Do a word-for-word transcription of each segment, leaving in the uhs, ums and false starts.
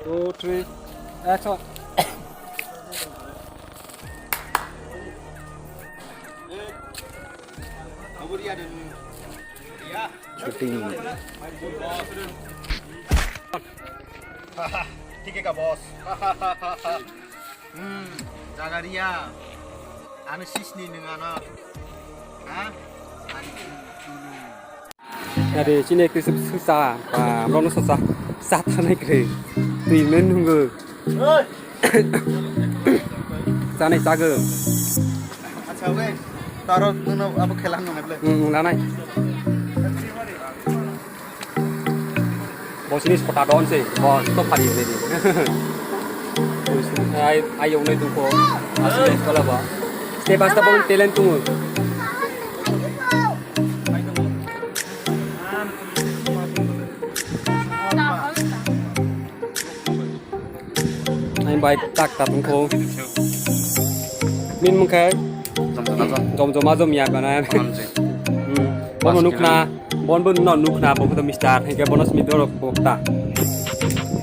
Two, three, action. Shooting. Thik hai ka, boss. Hmm, jagaria. Ano sisni nung ano. Ha? Ani tulu. Are chini ekti sip sisa, ba, bono sasa, sa thanai kre. Twi men nungo. Chanai chago. Acha, we. Taro nuno abo khela nang le. Hmm, nanai. Bosni spota don se, bos to phari hore di. Ai, ai, yong nai duko. Asli sekolah ba. Step by step talent tuh. Ang bai tak tak tungko. Min mungkai. Jom jom jom ya bana. Hmm. Bono nukna, bon bon no nukna, bo khudo mister, hingke bono simi dorok bokta.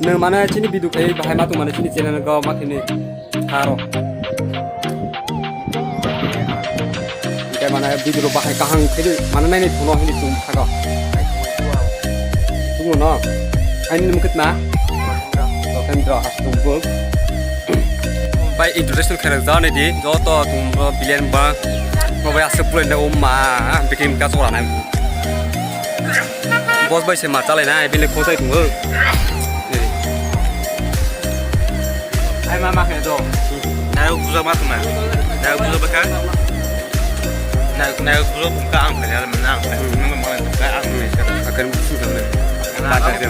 Nang mana chini bidu khai bahai matu mana chini channel go makini. Tharo. Hingke mana video bahai kahang khe mana nai nai thuno hini tum thago. Tumo no. Aini mukit na. Rokendra Hastung buk. Bai introduction khe rwjak nai di joto tum bro bilen ba. Bo bai aswk pulai na umma bikin ka chora nai. Boss bai se ma chalai nai bile khosai tungo. Ai ma ma khe do. Nai buja ma tunai. Nai buja ba kha. Nai nai buja ka ang khe na ang khe. Nang ma ka ang khe. Akan busu khe. Ba ta khe.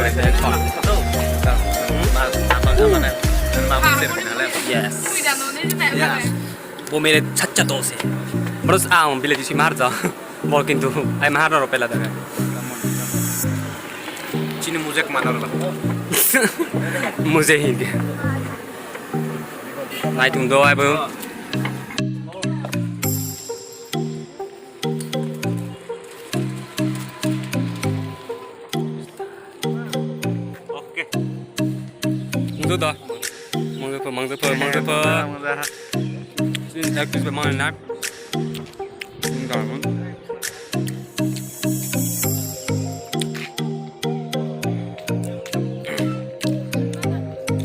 Yes. Yes. Bo mere chacha dost hai. Bro, ang bile disi mar ja. Bo kintu ai mahar no pela daga. Chini mujek mana lo. Mujhe hi. Nai tung do ai bo. Okay. Mangsa da. Mangsa pho, mangsa pho, mangsa pho. Mangsa. Sini tak pis ba mana nak. Enggak, man.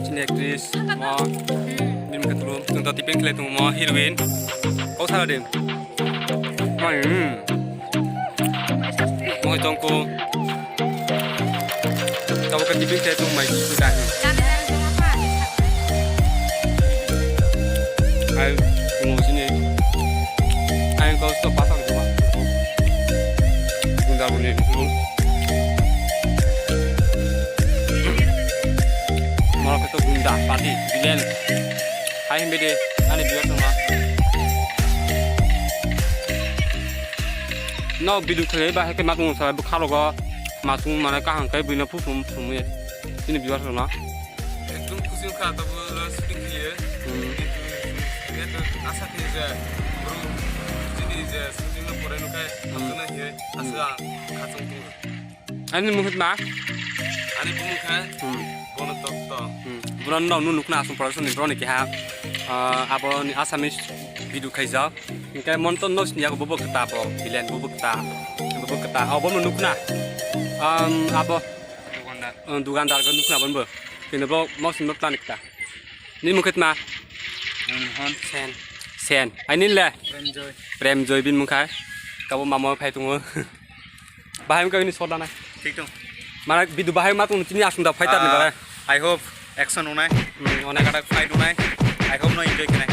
Sini actress, ma. Bini khe tulu, tungta tipin khlai tongmo, heroine. Kok sala de. Mai, hmm. Moi tongko. Tabo ka tipin khlai tong mai, sudah. Ai, mo sini. Ai, kau stop pasang cuma. Bunda buni. Moro khe to gunda, pati, bilen. Hai himbe de, ani biwar tongma. No bidu khale ba hake matung sa bu khalogo. Matung mane kaham kai buino phu phum phum ye. Chini biwar tongma. Ekdom khusi kha to bu shooting khiye. Hmm. Kintu asa khiye je, bro, chini je shooting no pore no kai, hmm, tuna khiye, asa khachung tu. Ani mung hit ma? Ani bumung khe, hmm, Bono Tokto. Hmm. Borok no nukna aswng production ni borok ni keha, ah, abo ni Assamese video khaijak. Hingke mon to no sini yago bobo kta bo, bilen bobo kta. Bobo kta. Abo no nukna. Um, abo, dugandar, uh, dugandar go nukna bonbo. Kino bo mosni bo plan kta. Ni mung khe tma? Sen. Sen. Ai nin le? Premjoy. Premjoy bini mung khai. Kabo mamo phai tongo. Bahai wngkha bini sodana. Thik tong. Mana bidu bahai ma tong chini asung da fighter ni, ah, bagwi. I hope action wngnai. Hmm, onek. Kadak fight wngnai. I hope no enjoy khenai.